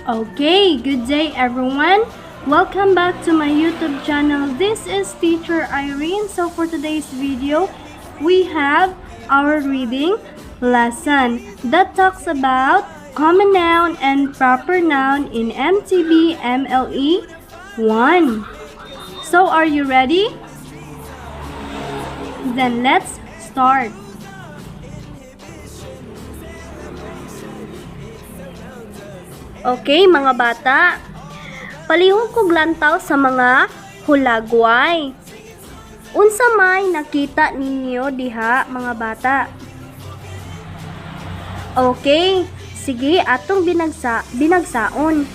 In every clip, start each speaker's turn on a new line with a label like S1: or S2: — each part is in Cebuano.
S1: Okay, good day, everyone. Welcome back to my YouTube channel. This is Teacher Irene. So for today's video, we have our reading lesson that talks about common noun and proper noun in MTB MLE 1. So are you ready? Then let's start. Okay, mga bata. Palihog kog lantaw sa mga hulagway. Unsa may nakita ninyo diha, mga bata? Okay, sige, atong binagsaon.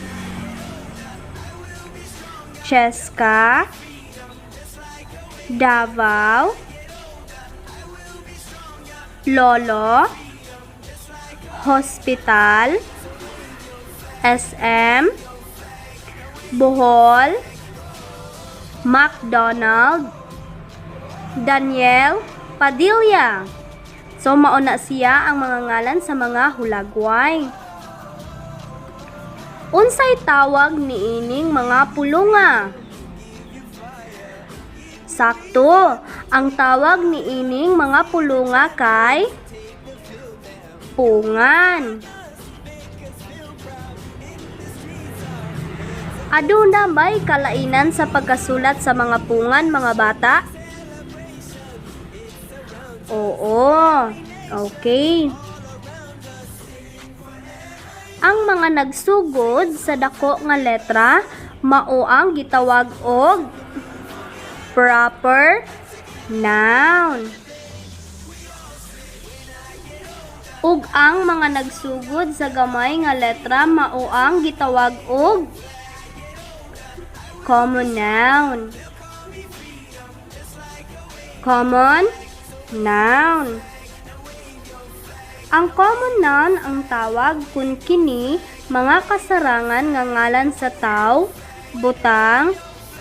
S1: Cheska, Davao, Lolo, Hospital, SM, Bohol, McDonald, Daniel Padilla. So mauna siya ang mga ngalan sa mga hulagway. Unsay tawag niining mga pulunga? Sakto, ang tawag niining mga pulunga kay pungan. Aduna may kalainan sa pagkasulat sa mga pungan, mga bata? Oo. Okay. Ang mga nagsugod sa dako nga letra mao ang gitawag og proper noun. Ug ang mga nagsugod sa gamay nga letra mao ang gitawag og common noun. Common noun. Ang common noun ang tawag kung kini mga kasarangan nga ngalan sa tawo, butang,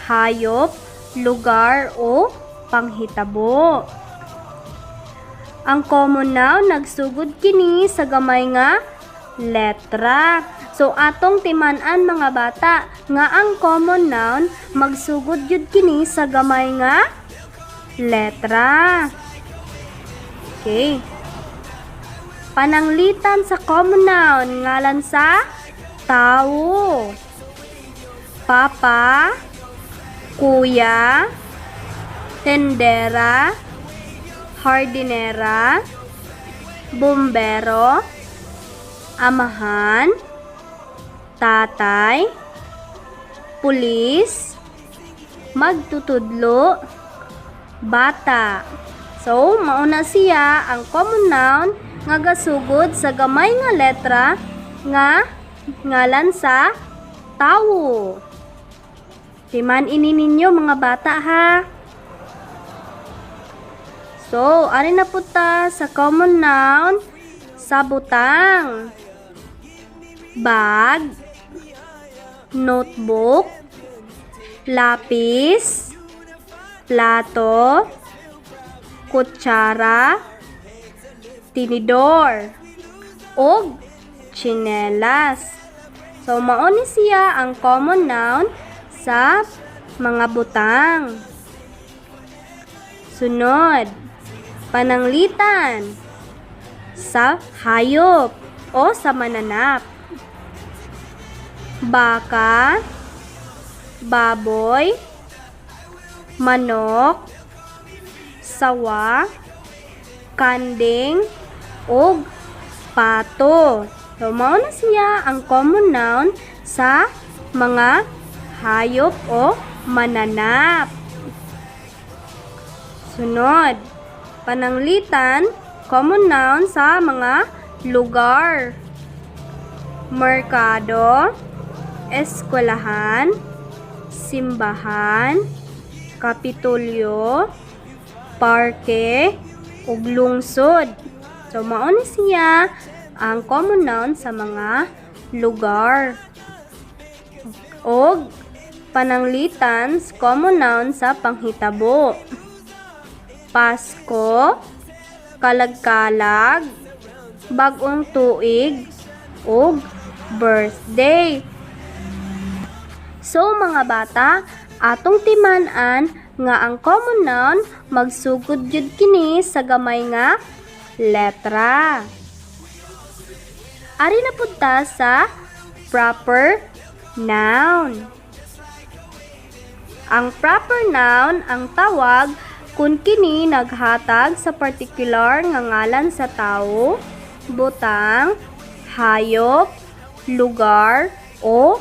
S1: hayop, lugar o panghitabo. Ang common noun nagsugod kini sa gamay nga letra. So atong timan-an, mga bata, nga ang common noun magsugod gyud kini sa gamay nga letra. Okay. Pananglitan sa common noun, ngalan sa tawo. Papa, kuya, tendera, hardinera, bumbero, amahan, tatay, pulis, magtutudlo, bata. So, mauna siya ang common noun nga gasugod sa gamay nga letra nga ngalan sa tawo. Timan ini ninyo, mga bata, ha. So, ari na pud ta sa common noun sa butang. Bag, notebook, lapis, plato, kutsara, tinidor, ug tsinelas. So, mao ni siya ang common noun sa mga butang. Sunod, pananglitan sa hayop o sa mananap. Baka, baboy, manok, sawa, kanding, ug pato. So, mao na siya ang common noun sa mga hayop o mananap. Sunod, pananglitan, common noun sa mga lugar. Merkado, eskwelahan, simbahan, kapitolyo, parke, ug lungsod. So, mao ni siya ang common noun sa mga lugar. Og pananglitan, common noun sa panghitabo. Pasko, kalagkalag, bag-ong tuig, ug birthday. So mga bata, atong timan-an nga ang common noun magsugod jud kini sa gamay nga letra. Ari na pud ta sa proper noun. Ang proper noun ang tawag kung kini naghatag sa partikular nga ngalan sa tawo, butang, hayop, lugar, o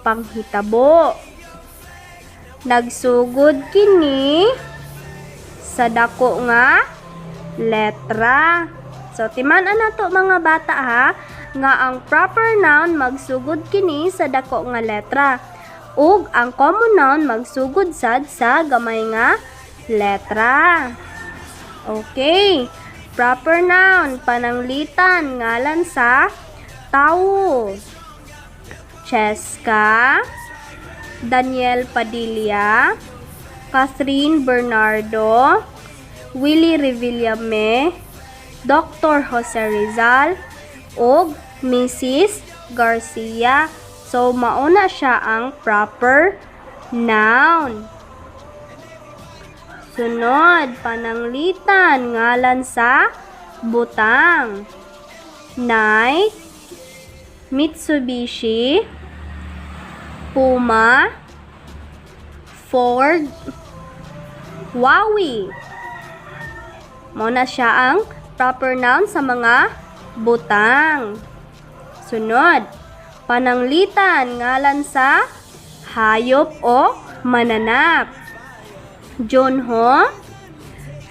S1: panghitabo. Nagsugod kini sa dako nga letra. So, timan-an nato, mga bata, ha, nga ang proper noun magsugod kini sa dako nga letra ug ang common noun magsugod sad sa gamay nga letra. Okay. Proper noun, pananglitan, ngalan sa tawo. Cheska, Daniel Padilla, Kathryn Bernardo, Willie Revillame, Dr. Jose Rizal, ug Mrs. Garcia. So, mauna siya ang proper noun. Sunod, pananglitan, ngalan sa butang. Nike, Mitsubishi, Puma, Ford, Huawei. Mao na siya ang proper noun sa mga butang. Sunod, pananglitan, ngalan sa hayop o mananap. Junho,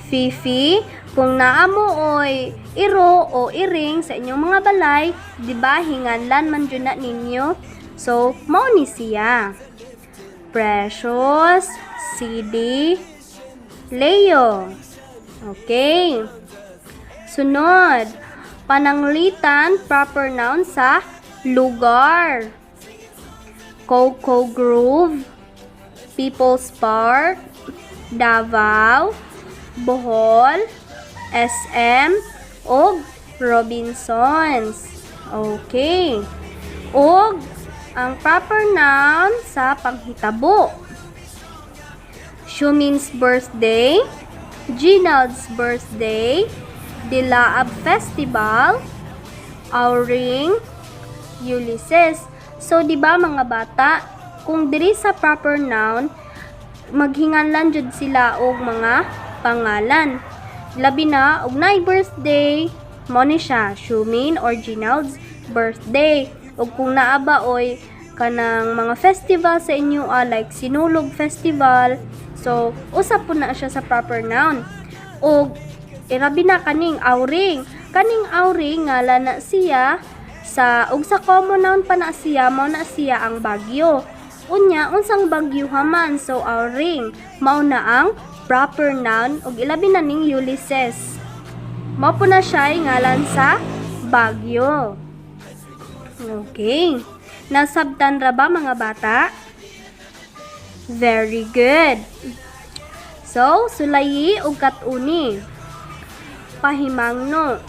S1: Fifi, kung naa mo oy iro o iring sa inyong mga balay, di ba hinganlan man jud na ninyo? So, mao ni siya. Precious, CD, Leo. Okay. Sunod, pananglitan, proper noun sa lugar. Coco Grove, People's Park, Davao, Bohol, SM, ug Robinsons. Okay. Ug ang proper noun sa panghitabo. Shumin's birthday, Ginald's birthday, Dilaab Festival, Auring, Ulysses. So, di ba, mga bata, kung diri sa proper noun, maghinganlan jud sila og mga pangalan. Labi na og naay birthday, mao ni siya, Shumin or Ginald's birthday. Ug kung naa ba oy kanang mga festival sa inyo, like Sinulog Festival, so usa po na siya sa proper noun. Ug irabi na kaning Auring. Kaning Auring, ngalan na siya sa ug sa common noun pa na siya, mao na siya ang bagyo. Unya, unsang bagyo haman? So Auring mao na ang proper noun. Ug ilabi na ning Ulysses. Mao po na siya ay ngalan sa bagyo. Okay. Nasabtan ra ba, mga bata? Very good. So, sulayi ug kat-uni. Pahimangno.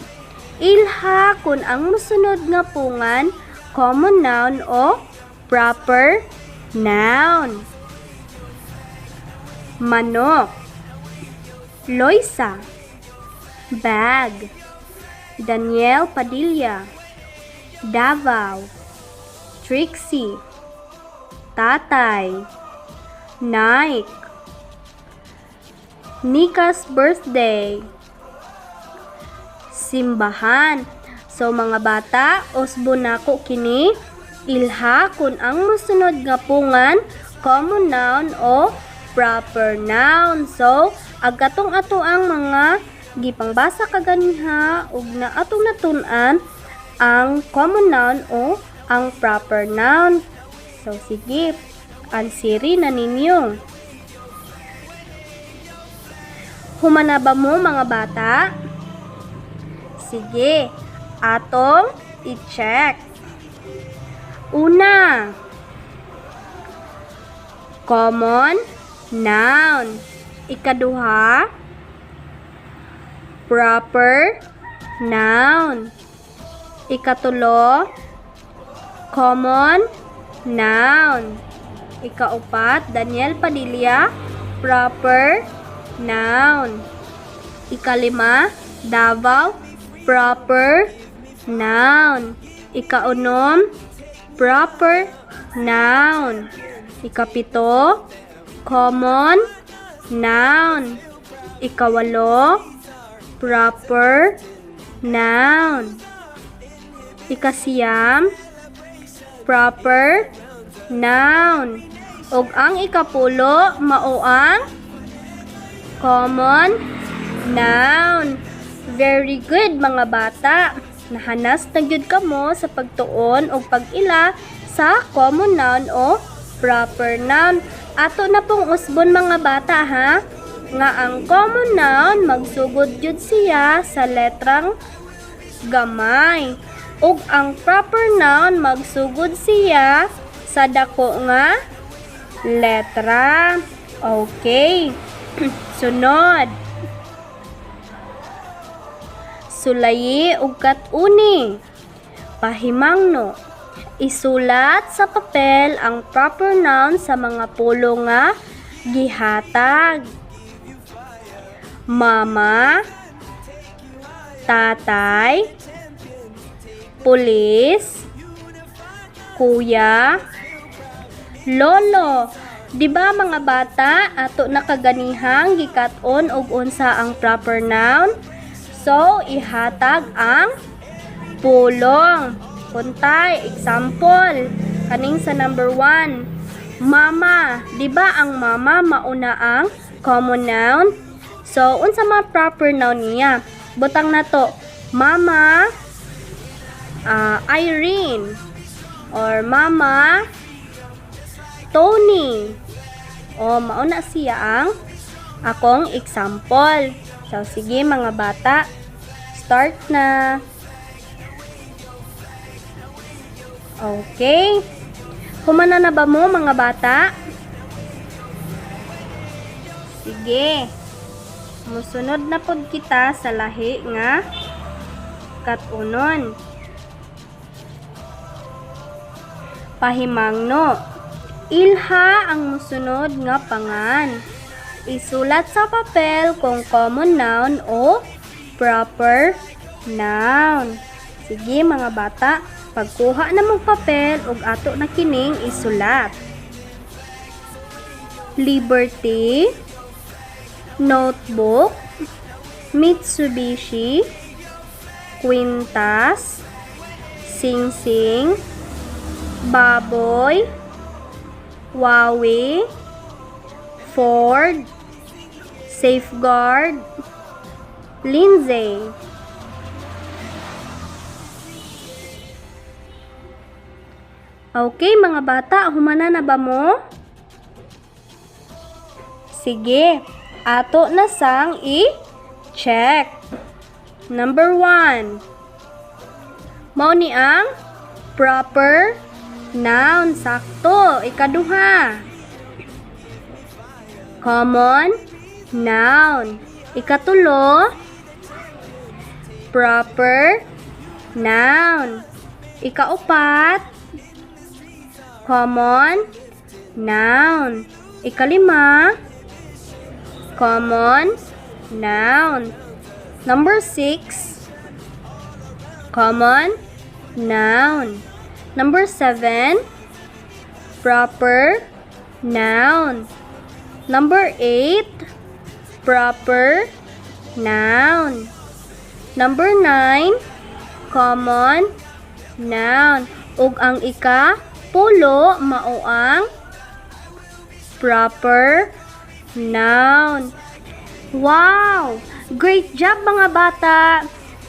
S1: Ilha kung ang musunod nga pungan common noun o proper noun. Manok. Loisa. Bag. Daniel Padilla. Davao. Trixie. Tatay. Nike. Nika's birthday. Simbahan. So mga bata, usbo nako kini. Ilha kung ang mosunod nga pungan common noun o proper noun. So, ag katong ato ang mga gipangbasa kaganiha ug na atong natun-an ang common noun o ang proper noun. So, sige, ansiri na ninyo. Human na ba mo, mga bata? Sige, atong i-check. Una, common noun. Ikaduha, proper noun. Ikatulo, common noun. Ikaupat, Daniel Padilla, proper noun. Ikalima, Davao, proper noun. Ikaunom, proper noun. Ikapito, common noun. Ikawalo, proper noun. Ikasiyam, proper noun. Ug ang ikapulo mao ang common noun. Very good, mga bata. Nahanas na gyud kamo sa pagtuon og pag-ila sa common noun o proper noun. Ato na pong usbon, mga bata, ha, nga ang common noun magsugod gyud siya sa letrang gamay. Ug ang proper noun magsugod siya sa dako nga letra. Okay. Sunod. Sulayi ug kat-uni. Pahimangno. Isulat sa papel ang proper noun sa mga pulong nga gihatag. Mama, tatay, pulis, kuya, lolo. Di ba, mga bata, ato na kaganihang gikat-on og unsa ang proper noun? So, ihatag ang pulong. Kuntay, example, kaning sa number 1, mama. Di ba ang mama mauna ang common noun? So, unsa man proper noun niya? Butang na to, Mama Irene or Mama Tony. O, mauna siya ang akong example. So, sige, mga bata. Start na. Okay. Humana na ba mo, mga bata? Sige. Musunod na pod kita sa lahi nga katunon. Pahimangno. Ilha ang musunod nga pangan. Isulat sa papel kung common noun o proper noun. Sige, mga bata, pagkuha na mong papel ug ato na kining isulat. Liberty, notebook, Mitsubishi, kwintas, singsing, baboy, Huawei, Ford, safeguard, Lindsay. Okay, mga bata, humana na ba mo? Sige, ato na sang i-check. Number 1. Mao ni ang proper noun. Sakto. Ikaduha, common noun. Ikatulo, proper noun. Ikaupat, common noun. Ikalima, common noun. Number 6, common noun. Number 7, proper noun. Number 8, proper noun. Number 9, common noun. Ug ang ika pulo mao ang proper noun. Wow! Great job, mga bata!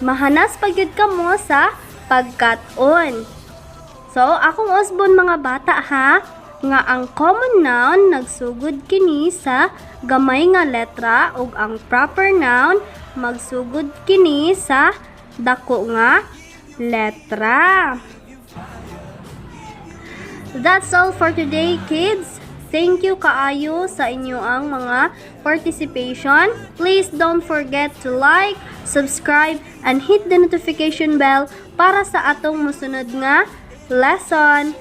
S1: Mahanas pa gyud kamo sa pagkat-on. So, akong usbon, mga bata, ha, nga ang common noun nagsugod kini sa gamay nga letra ug ang proper noun magsugod kini sa dako nga letra. That's all for today, kids. Thank you kaayo sa inyo ang mga participation. Please don't forget to like, subscribe, and hit the notification bell para sa atong musunod nga lesson.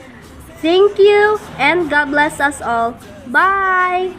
S1: Thank you and God bless us all. Bye!